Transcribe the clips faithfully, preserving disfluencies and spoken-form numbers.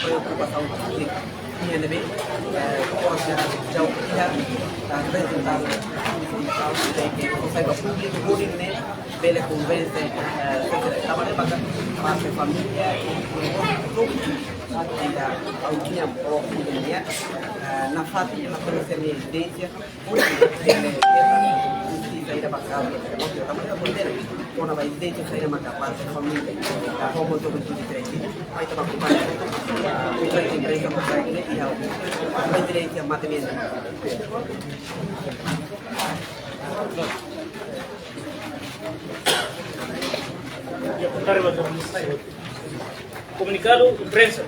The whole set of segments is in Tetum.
Preokupasaun públika. Iha ne'ebé, eh, konseilu jauh iha, eh, rezultadu, eh, konseilu públiku, hodi nune'e bele konvense, eh, sosiedade. Tanba ne'e maka, parte família, i, i, grupu, atu iha, au kinya, o, kinya, eh, nafatin, nafatin, sira-nia ezijénsia, justisa ida ba kazu, kona-ba ezijénsia saida maka parte família, da homo juventude treze, mai tama ku parte, kuandu imprensa maka iha, ezijénsia mate-mate. Komunikadu imprensa.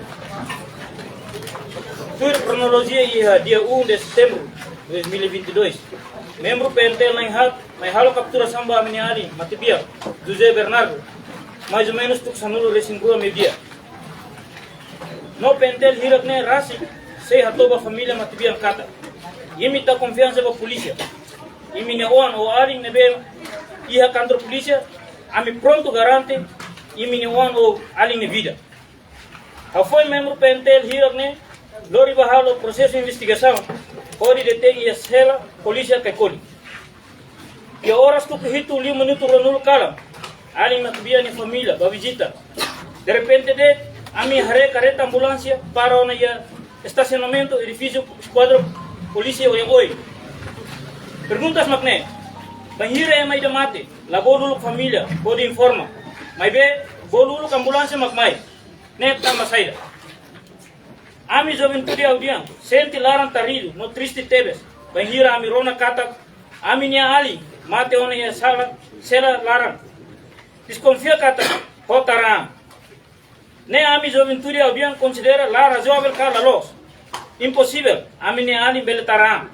Tuir kronolojia, iha dia um de setembro de dois mil e vinte e dois, membru P N T L na'in-haat mai halo kapturasaun ba ami-nia alin matebian, José Bernardo, mais ou menus tuku sanulu-resin-rua meiudia. No P N T L hirak ne'e rasik sei hato'o ba família matebian katak: Imi tau konfiansa ba polísia. Imi-nia oan ou alin ne'ebé iha kantor polísia, ami prontu garante imi-nia oan ou alin nia vida. Hafoin membru P N T L hirak ne'e lori ba halo prosesu investigasaun, hodi detein iha sela polísia Caicoli. Iha oras tuku hitu liu minutu ruanulu kalan, alin matebian nia família bá vizita. Derrepente de'it, ami haree kareta ambulánsia para ona iha estasionamentu edifísiu Eskuadra Polísia Oe-Oe. Perguntas mak ne'e: bainhira ema ida mate, la bolu uluk família hodi informa? Maibé bolu uluk ambulánsia mak mai. Ne'e tanba saida? Ami juventude Audian sente laran taridu no triste tebes bainhira ami rona katak ami-nia alin mate ona iha sala, sela laran. Deskonfia katak ho tara an. Ne'e ami juventude Audian konsidera la razoavel ka la loos. Imposivel ami-nia alin bele tara an.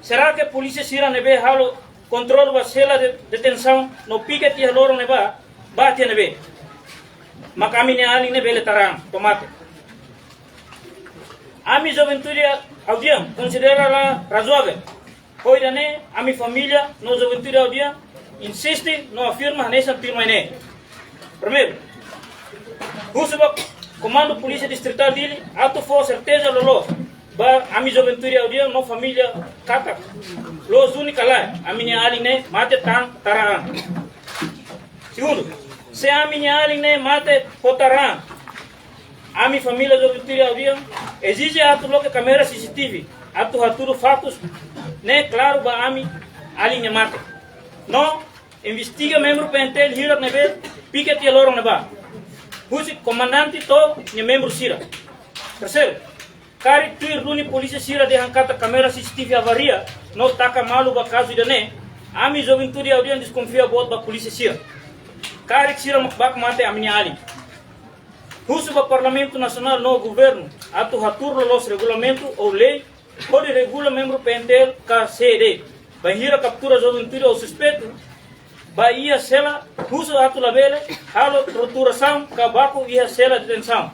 Será que polísia sira ne'ebé halo kontrolu ba sela de detensaun no piket iha loron ne'ebá, bá tiha ne'ebé, maka ami-nia alin ne'e bele tara an to'o mate? Ami juventude Audian konsidera la razoavel. Ho ida-ne'e, ami família no juventude Audian insiste no afirma hanesan tuirmai ne'e. Primeiru, husu ba Komandu Polísia Distritál Dili atu fó serteza loloos ba ami juventude Audian no família katak loos duni ka lae, ami-nia alin ne'e mate tan tara an. Segundu, se ami-nia alin ne'e mate ho tara an, ami família juventude Audian ezije atu loke kámera C C T V atu hatudu faktus ne'e klaru ba ami alin nia mate. No investiga membru P N T L hirak ne'ebé piket iha loron ne'ebá, husi komandante to'o nia membru sira. Terseiru, karik tuir duni polísia sira dehan katak kámera C C T V avaria no taka malu ba kazu ida-ne'e, ami juventude Audian deskonfia boot ba polísia sira. Karik sira mak baku mate ami-nia alin. Husu ba Parlamentu Nasionál no governu atu hatuur loloos regulamentu ou lei hodi regula membru P N T L ka C E D bainhira kaptura juventude ou suspeitu ba iha sela, husu atu labele halo torturasaun ka baku iha sela detensaun,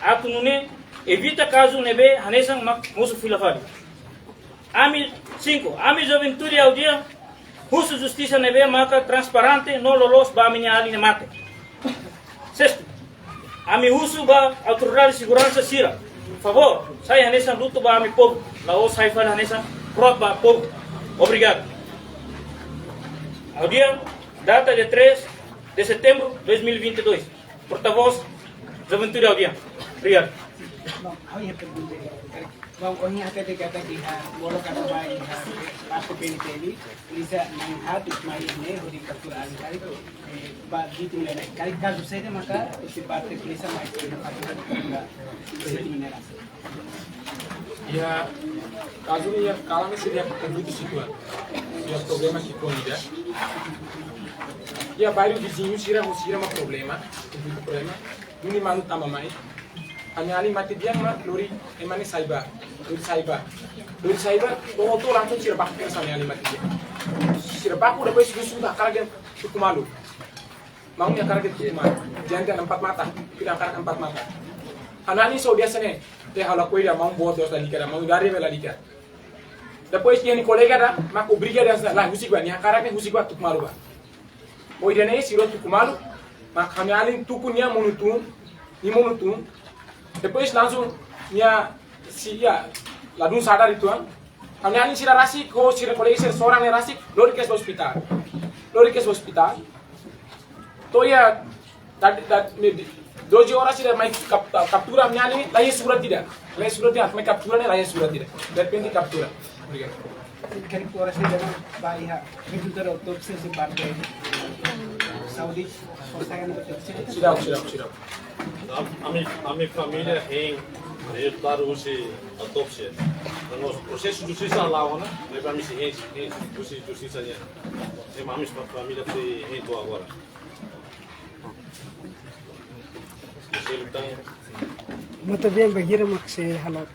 atu nune'e evita kazu ne'ebé hanesan mak mosu fila fali. Ami, sinku, ami juventude Audian husu justisa ne'ebé maka transparente no loloos ba ami-nia alin ne'e mate. Sestu, ami husu ba autoridade seguransa sira, favór sai hanesan lutu ba ami povu, la'ós sai fali hanesan fraude ba povu. Obrigadu. Audian, data dia três de setembro de dois mil e vinte e dois. Portavós, Juventude Audian. Obrigadu. Bom, ha'u iha pergunta. Bom, ha'u iha hatete katak iha bolo katak ba iha parte P N T L, polísia na'in-haat mai ne'e hodi kaptura alin karik, eh, ba vítima ne'e. Karik kazu saida maka husi parte polísia mai kaptura vítima ne'e rasik? Iha kazu ne'e, iha kalan ne'e sira iha konflitu situal. Iha problema ki'ik ida. Iha bairru viziñu sira ho sira mak problema, konflitu problema. Duni manu tama mai. Ami alin matebian mak lori ema ne'e sai bá. Lori sai bá. Lori sai bá, to'o hotu langsung sira baku kedas ami alin matebian. Sira baku, depois husu hakarak dehan suku malu. Maun hakarak dehan suku malu. Diante empat mata, tidak hakarak empat mata. Ha'u-nia alin só biasa ne'e, te halo koida maun boot dos lalika, maun dari be lalika. Depois iha nia kolega ida mak obriga ida, la, husik ba, nia hakarak ne'e husik ba, tuku malu ba. Ohin ne'e sira tuku malu, mak ami-nia alin tuku nia monu tun, nia monu tun. Depois langsung nia, si, ya, ladún sadar uitoan. Ami-nia alin sira rasik, ho sira kolega sira soran ne'e rasik, lori kedas ba ospitál. Lori kedas ba ospitál. To'o iha, da, da, me, doze horas sira mai kap-, kaptura ami-nia alin, la iha surat ida. La iha surat ida, mai kaptura ne'e la iha surat ida. Derrepente kaptura. Obrigadu. Karik oras ne'e ba iha rezultadu autópsia husi parte saúde, konsege no autópsia? Seidauk, seidauk, seidauk. Ami, ami família hein rezultadu husi autópsia. No prosesu justisa la'o ona, maibé ami sei hein, hein husi justisa nian. Ami, ami família sei hein to'o agora. Mota-bian bainhira mak sei hala'o.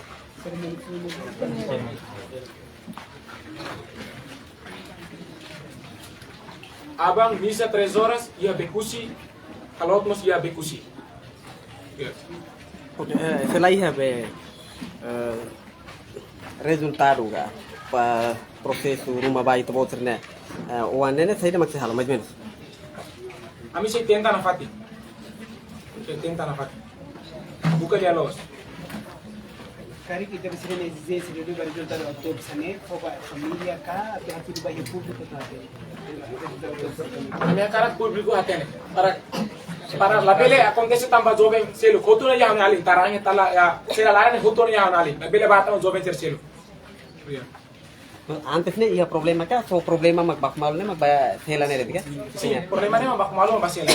Aban misa três horas, iha Becusi, hala'o mós iha Becusi. Oke, eh, se la iha be, eh, rezultadu ka, ba prosesu ruma ba ita-boot sira-ne'e, eh, oan ne'e saida mak sei halo, mais ou menos? Ami sei tenta nafatin. Sei tenta nafatin. Buka lia loos. Karik ita-boot sira-nia ezijénsia liuliu ba rezultadu autópsia ne'e, fó ba família ka, atu hatudu ba iha públiku ka? Ami hakarak públiku hatene. Para, para labele akontese tanba joven seluk. Hotu ona iha ha'u-nia alin, taranya tala, ya, sira laran ne'e hotu ona iha ha'u-nia alin. Labele ba tanba joven sira seluk. Ya. Antes ne'e iha problema ka, só problema mak baku malu ne'e mak ba hela ne'e de'it ka? Sin, problema ne'e mak baku malu mak ba hela.